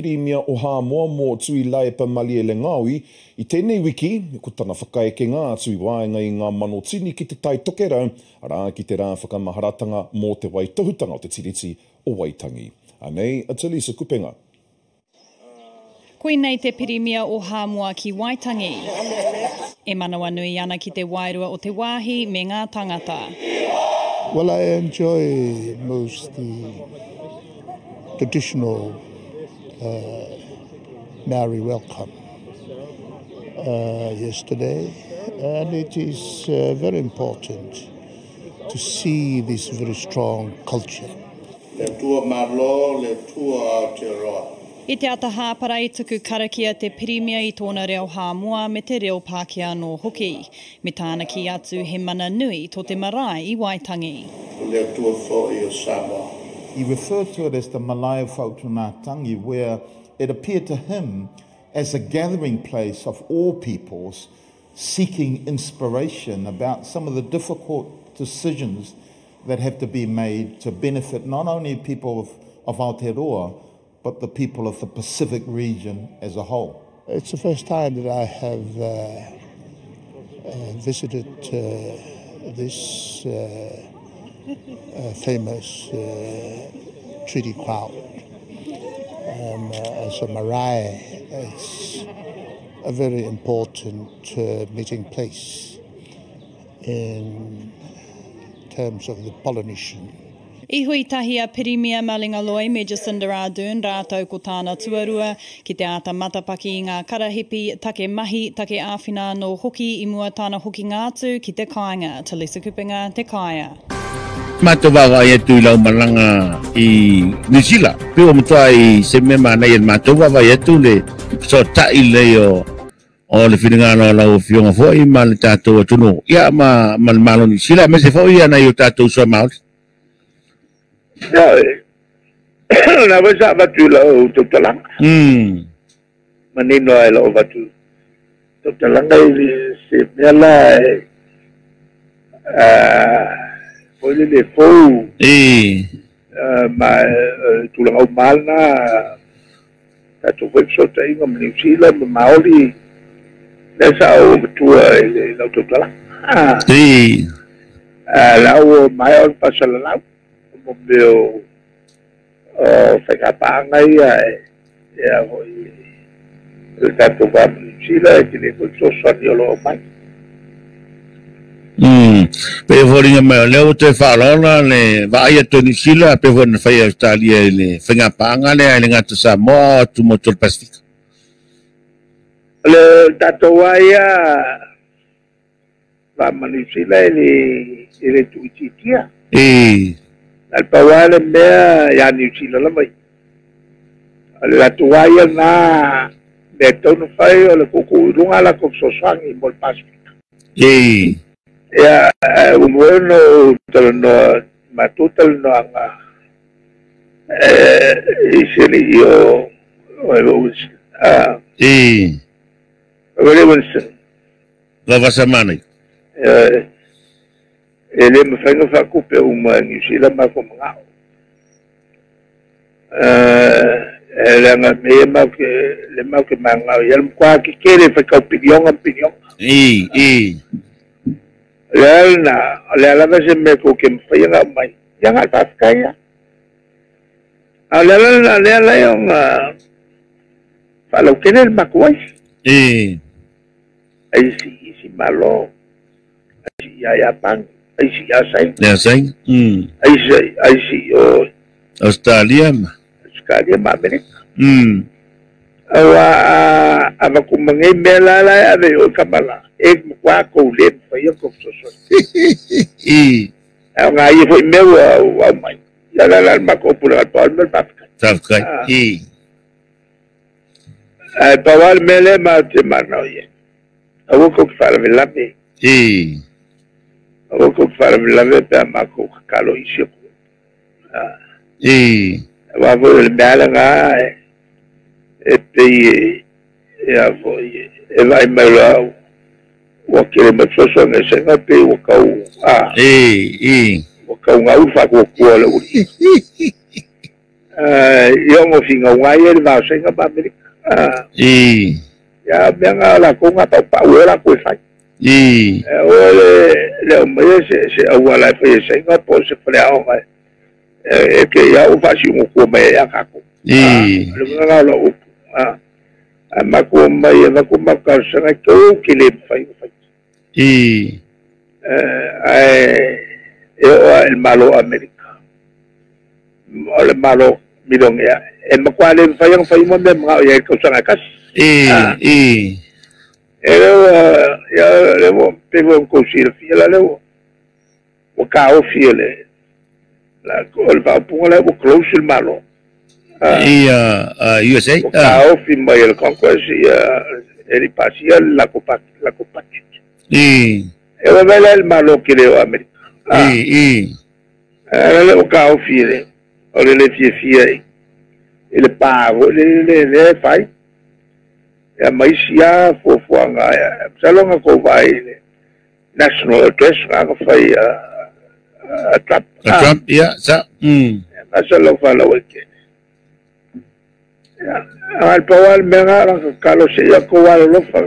Pirimia o Hāmoa mō Tuilaepa Malielegaoi i tēnei wiki, ko tana whakaekenga atu i waenga i ngā mano tini ki Te Tai Tokerau, arā, ki te rā whakamaharatanga mō te waitohutanga o te Tiriti o Waitangi. Anei a Talisa Kupenga. Koinei te Pirimia o Hāmoa ki Waitangi. E manawanui ana ki te wairua o te wāhi me ngā tangata. Well, I enjoy most the traditional Maori welcome yesterday, and it is very important to see this very strong culture. Le Atua Malo, le Atua Aotearoa. I te ata hāpara i tuku karakia te Pirimia i tōna reo Hāmoa me te reo Pākehā anō hoki, me tāna kī atu he mana nui tō te marae i Waitangi. Ko le Atua foi o Samoa. He referred to it as the Malae Fautunatangi, where it appeared to him as a gathering place of all peoples seeking inspiration about some of the difficult decisions that have to be made to benefit not only people of Aotearoa, but the people of the Pacific region as a whole. It's the first time that I have visited this famous treaty ground. As a marae, it's a very important meeting place in terms of the Polynesian. I hui tahi a Pirimia Malingaloi me Jacinda Ardern rātou ko tāna tuarua ki te āta matapaki i ngā karahipi, take mahi, take āwhina anō hoki i mua tāna hokinga atu ki te kāinga. Talisa Kupenga, Te Kāea. Matou vaavaai atu i lau malaga i New Zealand. Pei ua matua i se mea manaia i le matou vaavaai atu le fesootai lelei o o le finagalo a lau Afioga foi ma le tatou atunuu, ia ma ma le Malo o Niu Sila, aemaise foi ia nai o tatou uso a Maori. Ioe, o lena foi sa avatu i lau tautalaga. Manino lava i lau avatu tautalaga i se mea la e foi lele fou. Ma o tulaga uma lava lena. Tatou foi fesootaiga ma Niu Sila ma Maori, lea sa ou avatua i lau tautalaga. La ua maea ona faasalalau mo mea o faiga paaga ia e a foi o le tatou va ma Niu Sila e tele foi fesoasoani o lo o aumai. Pei e foliga mai o lea ua toe faaolaola le vaai atu a Niu Sila pei foi ona fai e Ausetalia i le faigapaaga lea e le gata Samoa a o atu motu o le Pasefika. O le tatou lava ia va ma Niu Sila e le tuuitiitia. Na o le pau lava le mea ia Niu Sila lava ia. O le latou lava ia lena mea e tatau ona fai o le tuutuu i luga a latou fesoasoani mo le Pasefika. Ia, ua mafai ona ou talanoa, matou talanoaga i se alii o Winston. O Winston. Vavasamana. E le mafai ona faatupe uma e Niu Sila matou manao. E leaga mea ia matou te, lea matou te mananao i ai, o le matua tetele e faitau piliona ma piliona. O le ala lena, o le a lava se mea tou te mafai ona aumai, ia na o le faafetai lava. A o le ala lena lea e ala ai ona faalautele le matou ai. Ai isi Malo, ai isi ia Iapani, ai isi ia Saina. Ia Saina. Ai isi ai isi o Australia ma Australia ma Amerika. Aua a avatu ma nei mea la la e ave i o i Kamala, e matua tou le mafaia tou fesoasoani. Ae o nai ia foi mea ua aumai, ia la la le matou pulega pau le mea o le faafetai. Faafetai. Ae pau lava le mea lea matou te mananao i ai, aua tou te faalavelave. Aua tou te faalavelave pe a matou tatalo i isi atunuu. Aua foi o le mea lava lena e pei e a foi e vaai mai loa ua tele mai fesoasoani a Saina pei ua tau ua tau gau le faatuatua o le aualii. Ia o finga ngai e le vaosenga ma Amerika. Ia mea nga la ko nga pau pau e la ko e fai. O le o mai se auala e fai e senga po se fale aoga e ke ia o fasi ngo ko mai ia ka ko. Le nga la upu. A ma ko mai e va ko ma ka senga ko ke le fai fai. E o el malo Amerika. O le malo milionea. E ma kwa le fai ang fai mo me mga o ia ko sanga kas. E ia le mo pe mo ko si le fia la le o ka o fia le la ko le pa pu le o close el malo. Ia USA. O ka o fi mai el Congress ia e li pasia la copa la copa. E o vela el malo que le o Amerika. Le o ka o fia le o le fia fia e le pavo le fai. Ia maisi a fuafuaga masalo ga kou vaai i le national address ga ga fai a Trump. A Trump, ia, sa. Masalo falau ai kene. Ia, a le pau a le mea ga la kakalo se ia kou alolofa.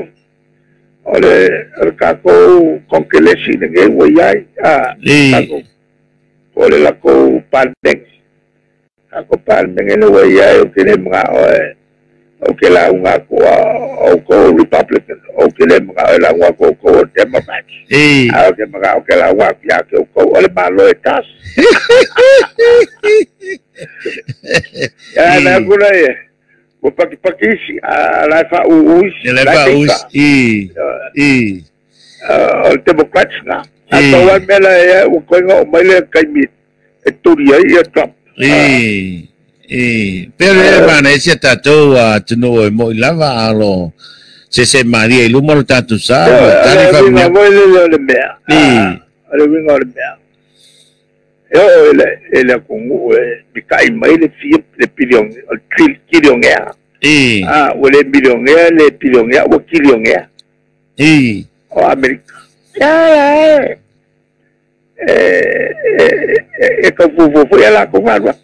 O le kākou konkelesi lenei ua iai. O le lakou palemege. Kākou palemege le ua iai o ke le magao e o ke launga ko o ko Republican o ke le mga o launga ko ko Democrat. A o ke mga o ke launga ya ke ko o le malo e tas. Ya na kuna e o paki paki si a la fa u u la fa u i o Democrats na. A to wa mela e o ko ngo mai le kai mi e turi ai e Trump. Pero e mana e sia tātou a tino e mo i lava alo se maria i luma lo tātou sa tani fa mea. O le le mea. O le winga o le mea. E o e le kongu e mi kai mai le fia le pilion o kilionea. O le milionea le pilionea o kilionea. O Amerika. Ya e ka fufu e la ko ngalua.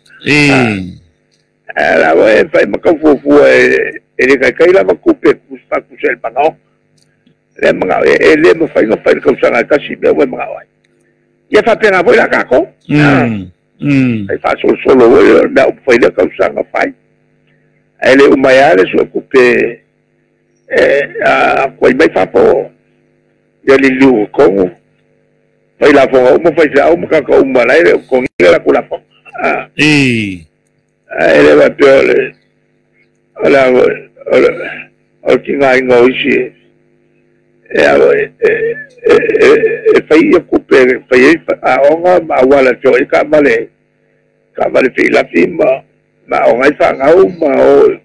La voe fai ma fufu e le kai kai la ma kupe ku fa ku sel pangao. Le manga e le mo fai no fai ko sanga kasi me we manga ai. Ia fa pena voi la kako. Ai fa solo solo we na fai le ko sanga fai. E le umaya le su kupe e a koi mai fa po. Ia li lu ko. Fai la fonga o mo fai sa o mo ka ko umala le ko ngi la kula fo. E le va pio le o o ki ngai ngoi si e e fai ia kupe fai a onga ma wala tio i ka male fi la fi ma ma onga i whangau ma o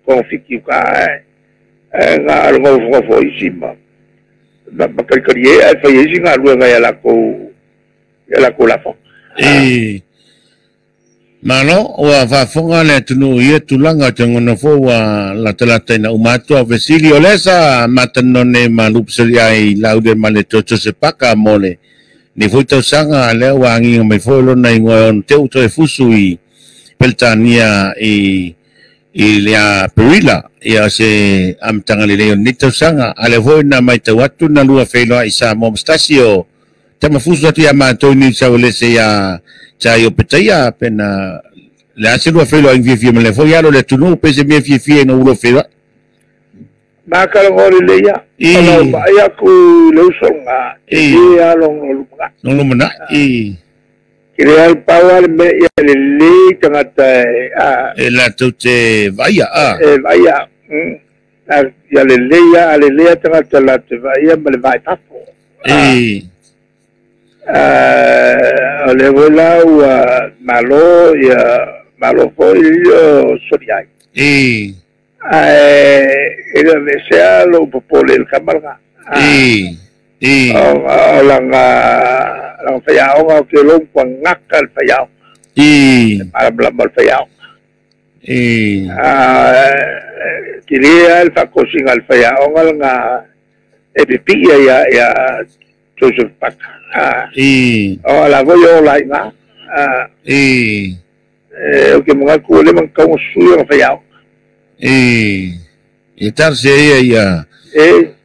konfiki ka e ngā alonga fo isi ma ma karikari e fai isi ngā lua ngai ala ko la fo. Malo, ua faafoga le atunuu ia tulaga o te gona fou ua latalataina uma atu a fesili o lea sa matanone ma lupusali ai laude ma le Joseph Paka mo le nei foi tausaga lea ua agiga mai foi lona igoa e ono teu toe fusu i Peltania i lea Perila ia se amataga lelei o lenei tausaga a lea foi na maitau atu na lua feiloai i Samoa ma se tasi o tamafusu atu ia matou ni sauelese ia tai o petaia pena le ase lua feiloai fiafia ma le foi alo le atunuu pe se mea fiafia ina ulo feiloai. Makalongori le ia. Ona o vaai aku le usoga e along no lumana. No lumana. Ke le al paua le mea ia lelei tagata e latou te vaia a. E vaia. Ia lelei a lelei tagata latou te vaia ma le vaai fafo. O le foi la ua malo ia malo foi o soli ai. Ae e le vesea lou popole i le kamalaga. O laga faiaoga o ke lou pagaka le faiaoga. Le malamalama o le faiaoga. Kilia le faakosiga le faiaoga laga e pipii ia Joseph Paka. O la foi o laiga. O ke manatu ua leva ona tatau ona susui ona faiaoga. Ia talosia ia ia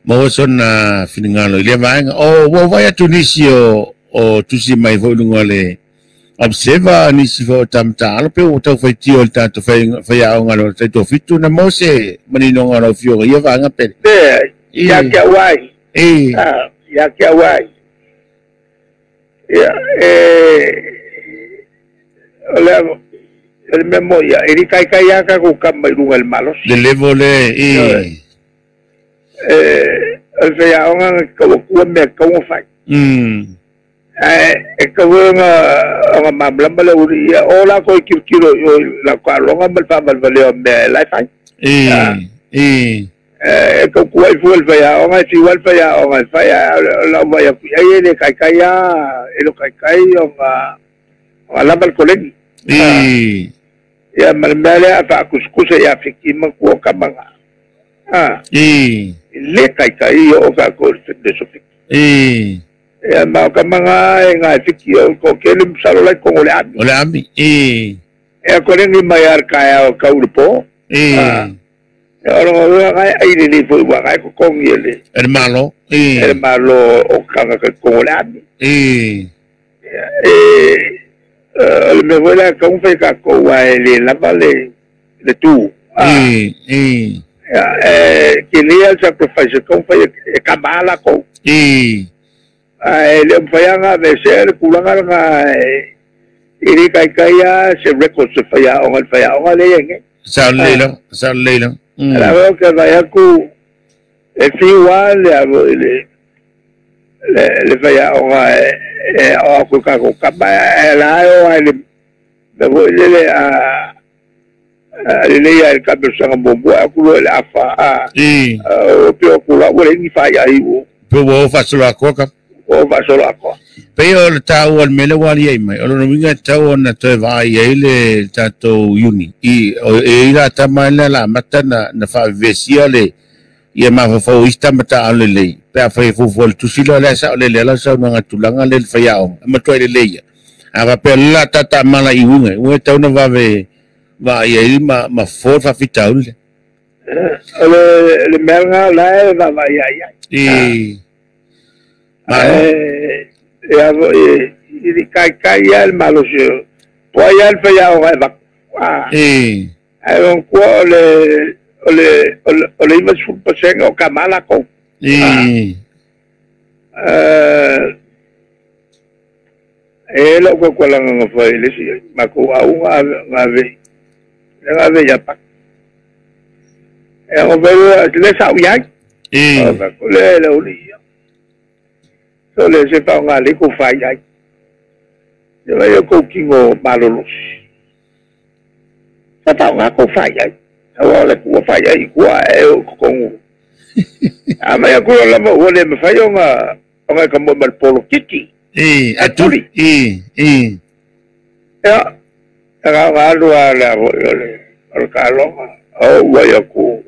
maua sona finagalo i lea vaega. O ua ou vaai atu nisi o o tusi mai foi i luga o le Observer, nisi foi o tama taalo pe ua tau faitio i le tatou faiaoga o le taitoafitu na maua se maninoga o lau Afioga i ia vaega pele. Leai, ia te au ai. Ia te au ai. Ia, o le, o le mea moni ia, e le taitai lava tatou tama i luga i le malosi. Le level le, O le faiaoga na te tau atua mea e tatau ona fai. Ae e tatau foi ona malamalama le aualii ia, o latou e tilotilo i o i latou taaloga ma le faavalevalea o mea la e fai. E tautuai fua i le faiaoga, e fiu lava le faiaoga e fai, ae o lau vaai atu i ai e le taitai lava, e le o taitai ona lava le koleni. Ia ma le mea lea a faatusatusa ia Fiti matua o tama na. E le taitai i oo tatou i le fitness o Fiti. Ia ma o tama na e na e Fiti o le toatele masalo la e i totonu o le ami. O le ami. Ia koleni mai lava i le taeao e tau i le po. Ia o lona uiga na e ai lelei foi aua na e totogi e le. E le Malo. E le Malo o tagata i totonu o le ami. Ia o le mea foi lea e tatau ona fai e tatou aua e le lava le tu. Ia e tele lava le sacrifice e tatau ona fai e tama lava latou. Ae le o mafai lava ona aveesea le tulaga lena e le taitai lava se records e faiaoga i le faiaoga lea e i ai nei. Sao lelei lava, sao lelei lava. O la foi ou te vaai atu e fiu lava le le faiaoga e aoao atu i tatou tama, ae la e o lava i le mea foi lele a lelei lava i le taamilosaga muamua ae atu loa i le afa a pei o atu la ua leai ni faiai ua. Pei ua o faasoloatoa ka. Ua o faasoloatoa. Pei o le taua o le mea lea ua aliae mai, o lona uiga e tatau ona toe vaai ai le tatou uni i e i la tama lea la amata na faavevesia le ia mafaufau o isi tama taaalo lelei pe afai e fuafua i le tusi lea o le a sao lelei lau saunoaga i le tulaga lea i le faiaoga e matuai lelei ia. A faapea o lea o le a tatamala i uiga, uiga e tatau ona vave vaai ai ma fofo le faafitauli lea. O le mea lena o la e vaavaai lava i ai. Ae ia foi i le taitai lava le malosi o po o ai lava le faiaoga e avatu. Ae manatua o le o le o le 90% o tama latou. E lau tautualaga na fai i le isi matou auga na ave na ave i Iapani. E ona fai loa lea sa ou i ai. O le le uli ia. So le se faaaoga lelei tou fai ai. Ia vaai o tou tino malolosi. Sa faaaoga tou fai ai. Aua o le tua fai ai i tua ae o i totonu. A vaai atu loa lava ua le mafai ona ona e tamoe ma le polokiki. Ae tuli. Ia, e na ona alu lava le foi o le o le taaloga. O ou ai atu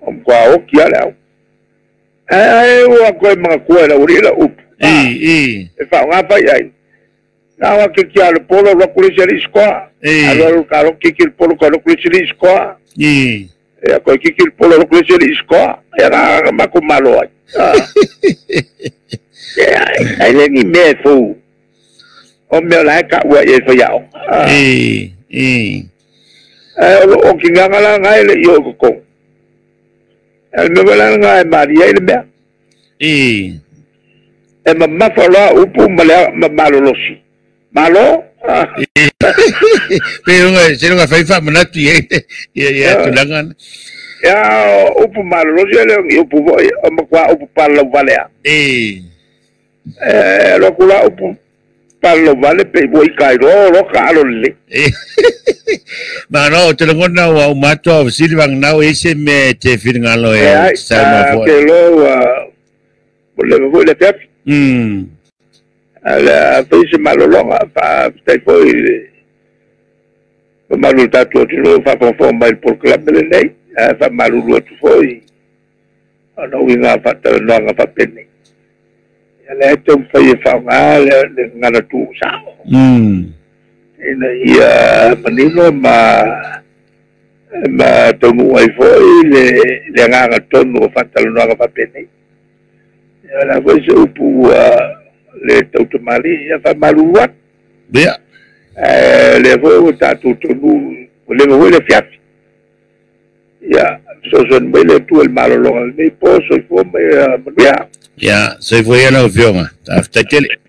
o matua oti lava le au. Ae ua toe manatua e le aualii lau upu. E faaaoga fai ai. Na ona kiki lava o le polo alu atu le isi alii sikoa. Alu alu le taaloga kiki le polo toe alu atu le isi alii sikoa. Ia toe kiki le polo alu atu le isi alii sikoa. Ia na matou malo ai. Ia, e le ni mea e fou. O mea o la e taua i ai faiaoga. Ae o lou okinaga la lena e le i oo i totonu. A o le mea foi la lena e malie ai le mea. E mamafa loa upu ma le ma malolosi. Malo? Pe seiloga fai faamanatu i ai ia tulaga na. Ia, o upu malolosi e le o ni upu foi, o matua upu palalauvale lava. E alu atu la upu palalauvale pe ua ita ai loa o loa taalo lelei. Malo, ou te lagona ua uma atu au fesili vaganau e i ai se mea e te finagalo e saunoa foi. Leai, ou te iloa ua leva foi le afiafi. Ae o le a fai se malologa, faafetai foi i le mamalu o le tatou atunuu o faafogafoga mai i le polokalame lenei, ae faamalulu atu foi ona uiga faatalanoaga faapenei. Ia lea e taumafai e faaaoga le gagana tuusao. Ina ia manino ma taunuu ai foi le agaga tonu o faatalanoaga faapenei. Ia o le a foi se upu ua le tautamalii, ia faamalulu atu. Ia. Ae o lea foi ua tatou taunuu, ua leva foi le afiafi. Ia, fesoasoani mai le Atua i le malologa o lenei po, soifua ma ia manuia. Ia, soifua ia lau Afioga. Faafetai tele.